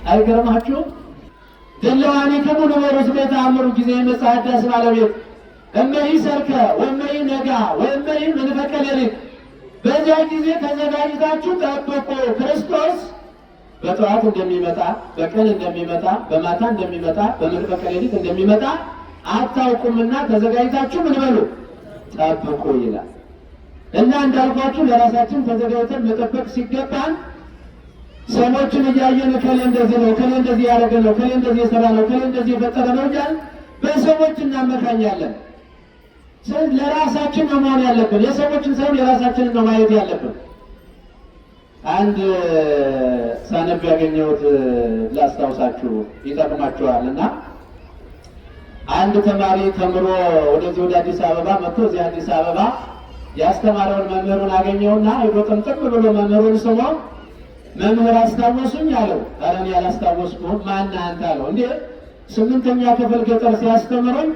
አይገርማችሁም? ድልዋኒክሙ ንበሩ እስመ ተአምሩ ጊዜ ይመጽእ ሐዳስ ባለቤት እመሂ ሰርከ ወእመሂ ነጋ ወእመሂ መንፈቀ ሌሊት። በዚያ ጊዜ ተዘጋጅታችሁ ጠብቁ። ክርስቶስ በጠዋት እንደሚመጣ፣ በቀን እንደሚመጣ፣ በማታ እንደሚመጣ፣ በመንፈቀ ሌሊት እንደሚመጣ አታውቁምና ተዘጋጅታችሁ ምን በሉ ጠብቁ ይላል። እና እንዳልኳችሁ ለራሳችን ተዘጋጅተን መጠበቅ ሲገባን ሰዎችን እያየን እከሌ እንደዚህ ነው፣ እከሌ እንደዚህ ያደረገ ነው፣ እከሌ እንደዚህ የሰራ ነው፣ እከሌ እንደዚህ የፈጠረ ነው እያልን በሰዎች እናመካኛለን። ስለዚህ ለራሳችን ነው መሆን ያለብን። የሰዎችን ሳይሆን የራሳችንን ነው ማየት ያለብን። አንድ ሳነብ ያገኘሁት ላስታውሳችሁ፣ ይጠቅማችኋል። እና አንድ ተማሪ ተምሮ ወደዚህ ወደ አዲስ አበባ መጥቶ እዚህ አዲስ አበባ ያስተማረውን መምህሩን አገኘውና ሄዶ ጥምጥም ብሎ መምህሩን ስሞ "መምህር፣ አስታወሱኝ?" አለው። "ኧረ እኔ አላስታወስኩህም፣ ማነህ አንተ?" አለው። "እንዴ፣ ስምንተኛ ክፍል ገጠር ሲያስተምሩኝ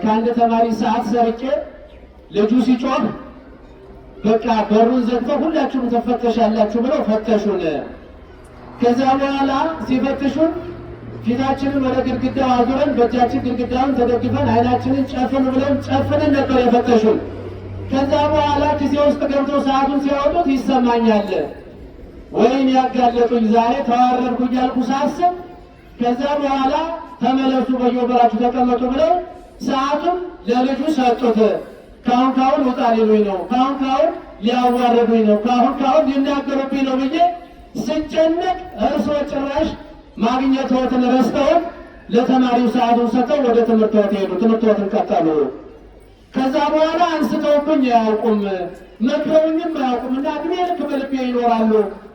ከአንድ ተማሪ ሰዓት ሰርቄ ልጁ ሲጮህ በቃ በሩን ዘግተው ሁላችሁም ትፈተሻላችሁ ብለው ፈተሹን። ከዛ በኋላ ሲፈትሹን ፊታችንን ወደ ግድግዳው አዙረን በእጃችን ግድግዳውን ተደግፈን አይናችንን ጨፍኑ ብለን ጨፍነን ነበር የፈተሹን። ከዛ በኋላ ኪሴ ውስጥ ገብተው ሰዓቱን ሲያወጡት ይሰማኛል። ወይን ያጋለጡኝ፣ ዛሬ ተዋረድኩ እያልኩ ሳስብ ከዛ በኋላ ተመለሱ፣ በየወንበራችሁ ተቀመጡ ብለው ሰዓቱን ለልጁ ሰጡት። ካሁን ካሁን ውጣ ሊሉኝ ነው፣ ካሁን ካሁን ሊያዋርዱኝ ነው፣ ካሁን ካሁን ሊናገሩብኝ ነው ብዬ ስጨነቅ እርስዎ ጭራሽ ማግኘትዎትን ረስተውን ለተማሪው ሰዓቱን ሰጥተው ወደ ትምህርትዎት ሄዱ፣ ትምህርትዎትን ቀጠሉ። ከዛ በኋላ አንስተውብኝ አያውቁም፣ መክረውኝም አያውቁም እና እድሜ ልክ በልቤ ይኖራሉ።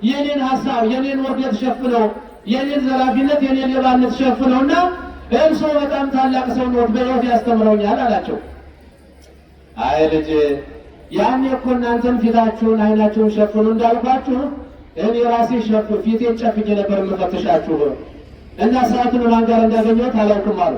የኔን ሀሳብ፣ የኔን ውርደት ሸፍነው፣ የኔን ዘራፊነት፣ የኔን ሌባነት ሸፍነው እና እርስዎ በጣም ታላቅ ሰው ኖት፣ በሕይወት ያስተምረውኛል" አላቸው። "አይ ልጅ፣ ያኔ እኮ እናንተን ፊታችሁን አይናችሁን ሸፍኑ እንዳልኳችሁ እኔ ራሴ ሸፍ ፊቴን ጨፍኜ ነበር የምፈትሻችሁ እና ሰዓቱን ማን ጋር እንዳገኘሁት አላውቅም" አሉ።